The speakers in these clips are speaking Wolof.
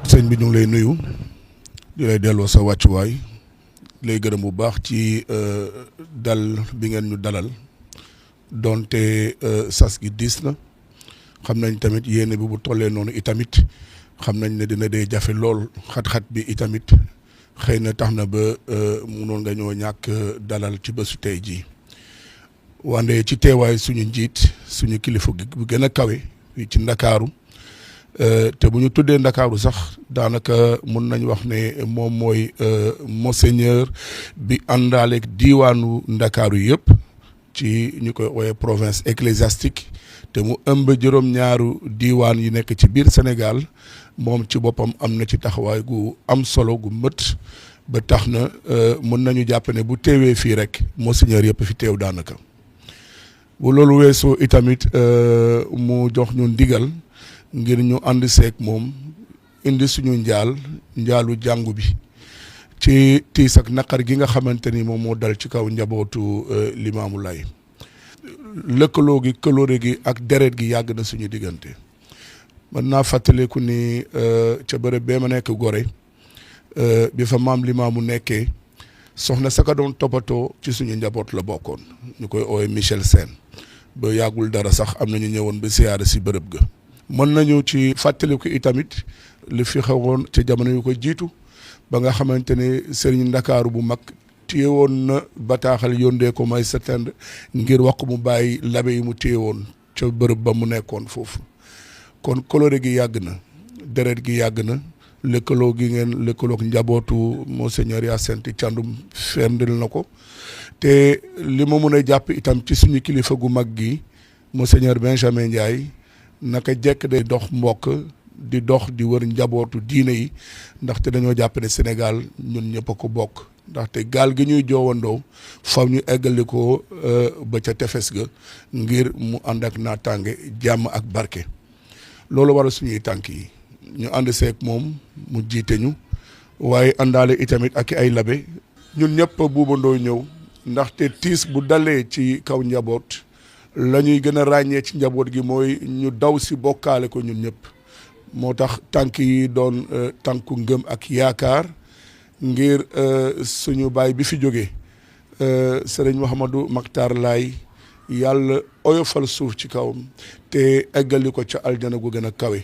sëñ bi ñu ngi lay nuyu di lay delloo sa wàccuwaay lay gërëm bu baax ci dal bi ngeen ñu dalal donte sas gi diis na xam nañ tamit yéene bi bu tollee noonu itamit xam nañ ne dina dee jafe lool xat-xat bi itamit xëy na tax na ba munoon nga ñoo ñàkk dalal ci bésu tey jii wande ci teewaay suñu njiit suñu kilifa gi bu gën a kawe fii ci Ndakaaru te bu ñu tuddee Ndakaaru sax daanaka mun nañ wax ne moom mooy monseigneur bi àndaaleeg diiwaanu Ndakaaru yëpp ci ñu koy woowee province ecclésiastique te mu ëmb juróom-ñaaru diiwaan yi nekk ci biir Sénégal moom ci boppam am na ci taxawaay gu am solo gu mët ba tax na mun nañu jàpp ne bu teewee fii rek monseigneur yëpp fi teew daanaka bu loolu weesoo itamit mu jox ñu ndigal ngir ñu ànd seeg moom indi suñu njaalu jàngu bi ci tiis ak naqar gi nga xamante ni moom moo dal ci kaw njabootu Limaamu Laay lëkkaloo gi këloore gi ak deret gi yàgg na suñu diggante mën naa fàttaliku ni ca bërëb bee ma nekk Gorée bi fa maam Limaamu nekkee soxna saka doon toppatoo ci suñu njaboot la bokkoon ñu koy oowe Michel Sène ba yàggul dara sax am nañu ñëwoon ba siyaare si bërëb ga mën nañu ci fàttaliku itamit li fi xewoon ca jamono yu ko jiitu ba nga xamante ne sëriñ Ndakaaru bu mag téye woon na bataaxal yóndee ko may setend ngir wax mu bàyyi labe yi mu téye woon ca bërëb ba mu nekkoon foofu kon coloré gi yàgg na deret gi yàgg na lëkkaloo gi ngeen lëkkaloog njabootu monseigneur Hyacinthe Thiandoum ferndil na ko te li ma mën a jàpp itam ci suñu kilifa gu mag gi monseigneur Benjamin Ndiaye naka jekk day dox mbokk di dox di wër njabootu diine yi ndaxte dañoo jàpp ne Sénégal ñun ñëpp a ko bokk ndaxte gaal gi ñuy joowandoo faw ñu eggali ko ba ca tefes ga ngir mu ànd ak naataange jàmm ak barke loolu waral suñuy tànk yi ñu ànd seeg moom mu jiite ñu waaye àndaale itamit ak ay labe ñun ñëpp buubandoo ñëw ndaxte tiis bu dalee ci kaw njaboot la ñuy gën a ràññee ci njaboot gi mooy ñu daw si bokkaale ko ñun ñëpp moo tax tànk yi doon tànku ngëm ak yaakaar ngir suñu baay bi fi jógee sëriñ Mouhamadou Makhtar Laye yàlla oyofal suuf ci kawam te eggali ko ca aljana gu gën a kawe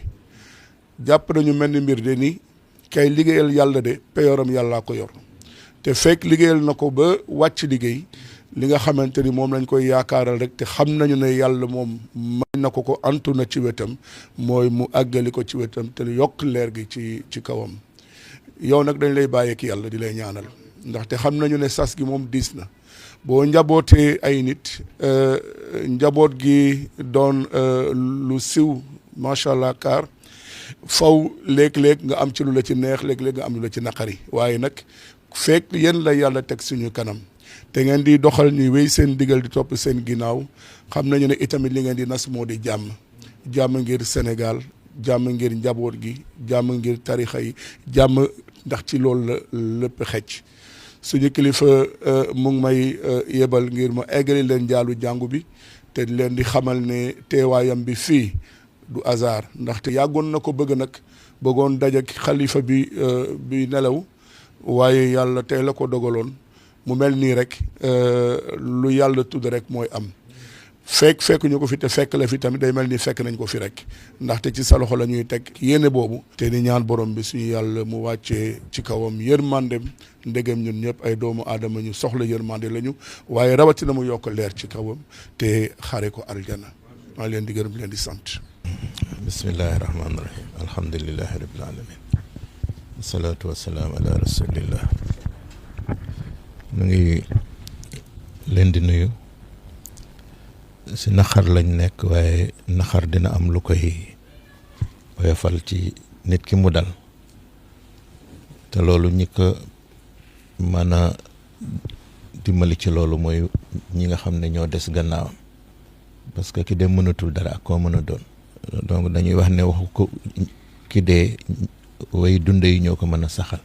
jàpp nañu mel ni mbir de ni kay liggéeyal yàlla de peyoram yàllaa ko yor te fekk liggéeyal na ko ba wàcc liggéey li nga xamante ni moom lañ koy yaakaaral rek te xam nañu ne yàlla moom may na ko antu na ci wetam mooy mu àggali ko ci wetam te yokk leer gi ci kawam yow nag dañ lay bàyyeek yàlla di lay ñaanal ndaxte xam nañu ne sas gi moom diis na boo njabootee ay nit njaboot gi doon lu siw macha allah kaar faw léeg-léeg nga am ci lu la ci neex léeg-léeg nga am lu la ci naqari waaye nag fekk yéen la yàlla teg suñu kanam te ngeen di doxal ñuy wéy seen digal di topp seen ginnaaw xam nañu ne itamit li ngeen di nas moo di jàmm ngir Sénégal jàmm ngir njaboot gi jàmm ngir tarixa yi jàmm ndax ci loolu la lépp xecc suñu kilifa mu ngi may yebal ngir ma eggali leen jaalu jàngu bi te leen di xamal ne teewaayam bi fii du hasard ndaxte yàggoon na ko bëgg nag bëggoon dajak xalifa bi nelaw waaye yàlla tey la ko dogaloon mu mel nii rek lu yàlla tudd rek mooy am fekk ñu ko fi te fekk la fi tamit day mel ni fekk nañ ko fi rek ndaxte ci sa loxo la ñuy teg yéene boobu te ni ñaan borom bi suñu yàlla mu wàccee ci kawam yërmandem ndegem ñun ñëpp ay doomu aadama ñu soxla yërmande lañu waaye rawatina mu yokk leer ci kawam te xare ko aljana maa leen di gërëm leen di sant bismillahi rahmaani rahim alhamdulilahi rabbil alamin wasalaatu wasalaam ala rasulillah. mu ngi leen di nuyu si naxar lañ nekk, waaye naxar dina am lu koy oyofal ci nit ki mu dal, te loolu ñi ko mën a dimbali ci loolu mooy ñi nga xam ne ñoo des gannaawam, parce que ki dem mënatul dara ak koo mën a doon. Donc dañuy wax ne waxu ko ki dee way dunde yi ñoo ko mën a saxal.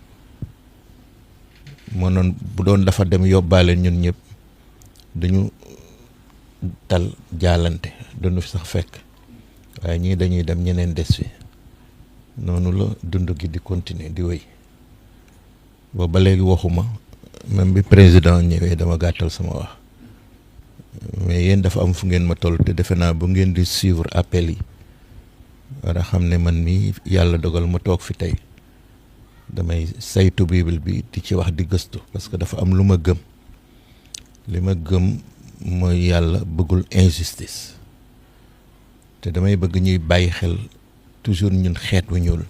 moo noon bu doon dafa dem yóbbaale ñun ñëpp dañu dal jaalante duñu fi sax fekk, waaye ñii dañuy dem ñeneen des fi. noonu la dund gi di continuer di wéy booba léegi waxuma, même bi président ñëwee dama gàttal sama wax, mais yéen dafa am fu ngeen ma toll te defe naa bu ngeen di suivre appel yi war a xam ne man mii yàlla dogal ma toog fi tey damay saytu bible bi di ci wax di gëstu, parce que dafa am lu ma gëm. li ma gëm mooy yàlla bëggul injustice, te damay bëgg ñuy bàyyi xel toujours ñun xeet wu ñuul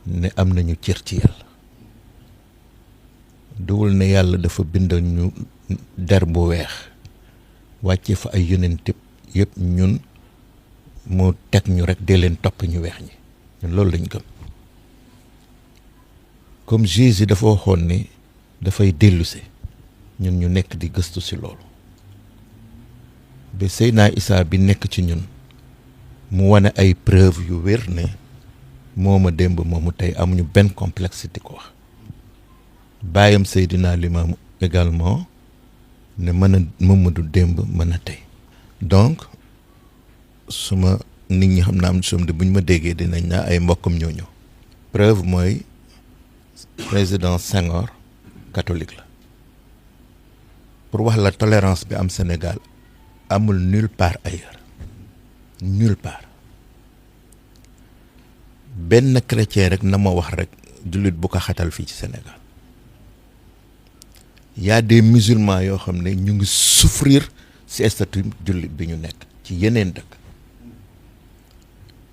ne am nañu cër ci yàlla. duwul ne yàlla dafa bind ñu der bu weex wàcce fa ay yonent yëpp ñun moo teg ñu rek dee leen topp ñu weex ñi, ñun loolu lañ gëm. comme Jésus yi dafa waxoon ni dafay dellusi, ñun ñu nekk di gëstu si loolu ba Seydina Isa bi nekk ci ñun mu wane ay preuve yu wér ne mooma démb moomu tey, amuñu benn complexe di ko wax. baayam Seydina Limaamu également ne mën a Mamadu démb mën a tey. donc suma nit ñi xam naa am soom de bu ñu ma déggee dinañ naa ay mbokkam ñoo ñëw. preuve mooy président Senghor catholique la. pour wax la tolérance bi am Sénégal amul nulle part ailleurs, nulle part. benn chrétien rek na ma wax rek jullit bu ko xatal fii ci Sénégal. y a des musulmans yoo xam ne ñu ngi souffrir ci statut jullit bi ñu nekk ci yeneen dëkk,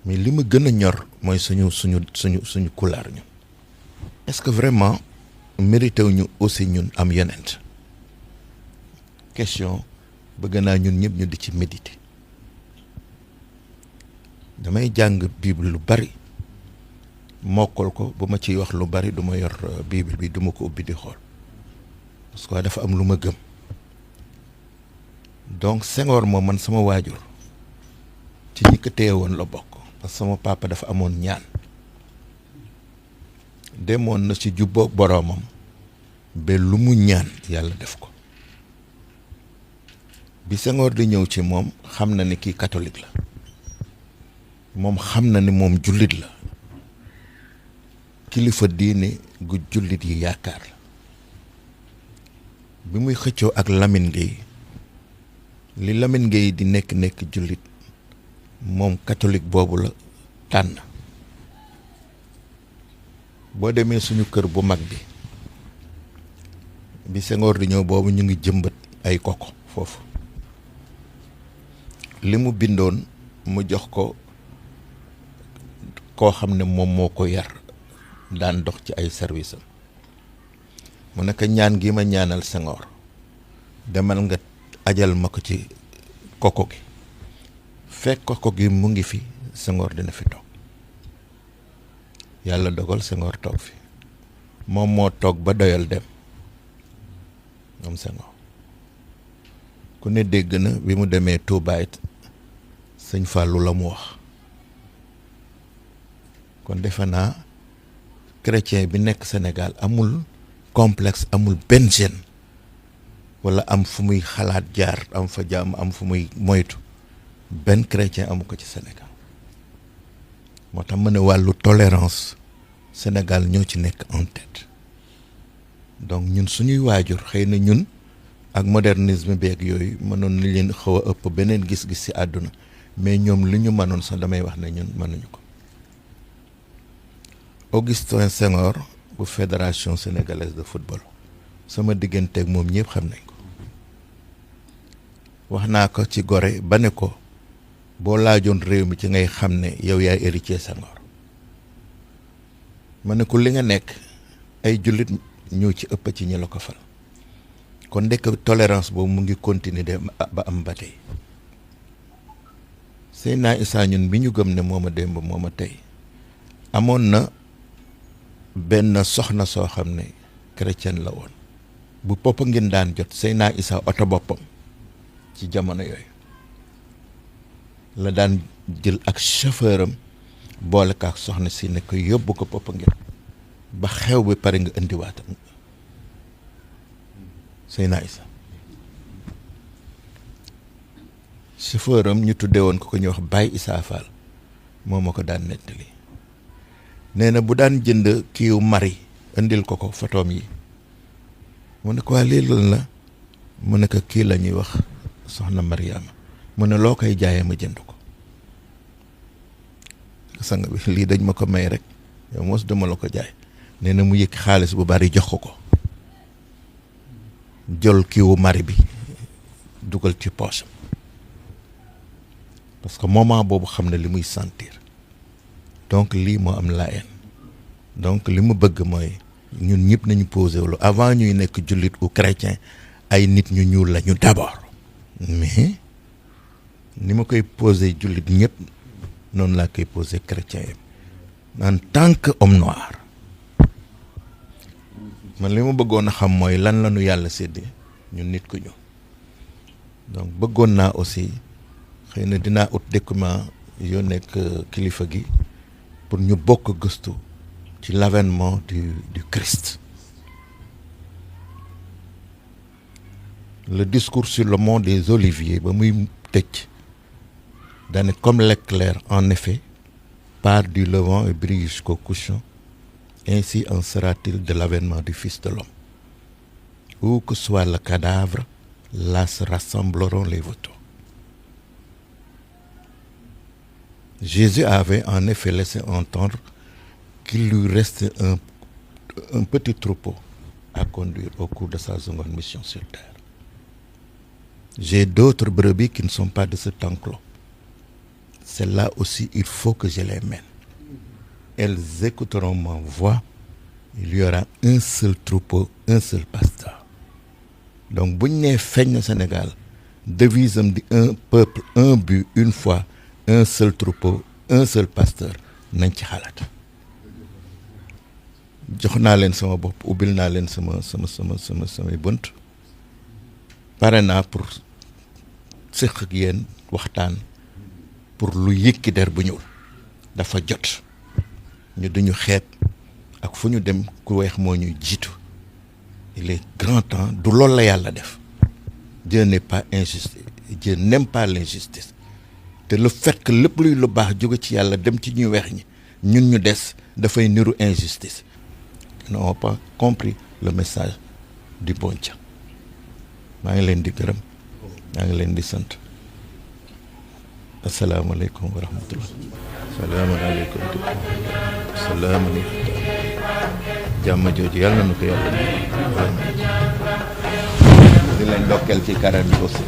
mais li ma gën a ñor mooy suñu kulaar ñun. est-ce que vraiment mérité wu ñu aussi ñun am yonent? question bëgg naa ñun ñëpp ñu di ci méditer. damay jàng bible lu bari mokkal ko, bu ma ciy wax lu bari du ma yor bible bi, du ma ko ubbi di xool, parce que dafa am lu ma gëm. donc Senghor moom man sama waajur ci ñi ko téye woon la bokk, parce que sama papa dafa amoon ñaan, demoon na ci jubboog boroomam ba lu mu ñaan yàlla def ko. bi Senghor di ñëw ci moom xam na ni kii catholique la, moom xam na ni moom jullit la, kilifa diine gu jullit yi yaakaar la. bi muy xëccoo ak Lamine Gueye, li Lamine Gueye di nekk jullit, moom catholique boobu la tànn. boo demee suñu kër bu mag bi Senghor di ñëw boobu ñu ngi jëmbat ay koko foofu. li mu bindoon mu jox ko koo xam ne moom moo ko yar, daan dox ci ay service am. mu nekk ñaan gi ma ñaanal Senghor, demal nga ajal ma ko ci koko gi, fekk koko gi mu ngi fi, Senghor dina fi toog. yàlla dogal Senghor toog fi, moom moo toog ba doyal dem moom Senghor. ku ne dégg na bi mu demee Touba it sëñ Fallou la mu wax. kon defe naa chrétien bi nekk Sénégal amul complexe, amul benn gêne wala am fu muy xalaat jaar, am fa jàmm, am fu muy moytu. benn chrétien amu ko ci Sénégal. moo tax ma ne wàllu tolérance Sénégal ñoo ci nekk en tête. donc ñun suñuy waajur xëy na ñun ak modernisme beeg yooyu mënoon nañ leen xaw a ëpp beneen gis-gis ci àdduna, mais ñoom li ñu mënoon sax damay wax ne ñun mënuñu ko. Augustin Senghor bu fédération sénégalaise de football, sama digganteeg moom ñëpp xam nañ ko. wax naa ko ci Gorée ba ne ko boo laajoon réew mi ci ngay xam ne yow yaay héritier Senghor ma ne ko li nga nekk ay jullit ñoo ci ëpp ci ñi la ko fal kon ndekk tolérance boobu mu ngi continuer de ba am ba tey Seydina Issa ñun bi ñu gëm ne moo ma démb moo ma tey amoon na benn soxna soo xam ne chrétienne la woon bu Popenguine daan jot Seydina Issa oto boppam ci jamono yooyu la daan jël ak chauffeur am boole ko ak soxna si ne ko yóbbu ko Popenguine ba xew bi pare nga indiwaat Seydina Issa chauffeur am ñu tuddee woon ko ñuy wax Baye Issa Fall moo ma ko daan nettali nee na bu daan jënd kiiw mari indil ko photoom yi mu ne ko waa lii lan la mu ne ko kii la ñuy wax soxna Mariama mu ne loo koy jaayee ma jënd ko sang bi lii dañ ma ko may rek yow mos dama la ko jaay nee na mu yëkk xaalis bu bari jox ko jël kiiwu mari bi dugal ci poche parce que moment boobu xam ne li muy sentir donc lii moo am laayeen donc li mu bëgg mooy ñun ñëpp nañu posé wala avant ñuy nekk jullit ou chrétien ay nit ñu ñuul la ñu d'abord mais ni ma koy posé jullit ñëpp noonu laa koy posé chrétien yi en tant que homme noir man li ma bëggoon a xam mooy lan la ñu yàlla séddee ñun nit ku ñu donc bëggoon naa aussi xëy na dinaa ut document yoo nekk kilifa gi pour ñu bokk gëstu ci l'avènement du Christ. Le discours sur le mont des Oliviers ba muy tëj daane comme l'éclair en effet part du levant et brille jusqu'au couchant, ainsi en sera-t-il de l'avènement du Fils de l'homme. Où que soit le cadavre, là se rassembleront les vautours. Jésus avait en effet laissé entendre qu'il lui restait un petit troupeau à conduire au cours de sa seconde mission sur terre. J'ai d'autres brebis qui ne sont pas de cet enclos. Celles-là aussi, il faut que je les mène. Elles écouteront ma voix. Il y aura un seul troupeau, un seul pasteur. Donc, bu ñu nee feeñ na Sénégal devise am di un peuple, un but, une foi, un seul troupeau, un seul pasteur nañ ci xalaat. jox naa leen sama bopp ubbil naa leen samay bunt pare naa pour séq ak yéen waxtaan pour lu yëkki der bu ñuul dafa jot ñu duñu xeet ak fu ñu dem ku weex moo ñuy jiitu. Il est grand temps du loolu la yàlla def. Dieu n'est pas injuste, Dieu n'aime pas l'injustice. te le fait que lépp luy lu baax jóge ci yàlla dem ci ñu weex ñi ñun ñu des dafay niru injustice. Ils n'ont pas compris le message du bon Dieu. maa ngi leen di gërëm maa ngi leen di sant. asalaamaaleykum wa rahmatullah. asalaamaaleykum asalaamaaleykum. jàmm jooju yàlla na ko yàlla di leen dokkeel ci karam bi aussi.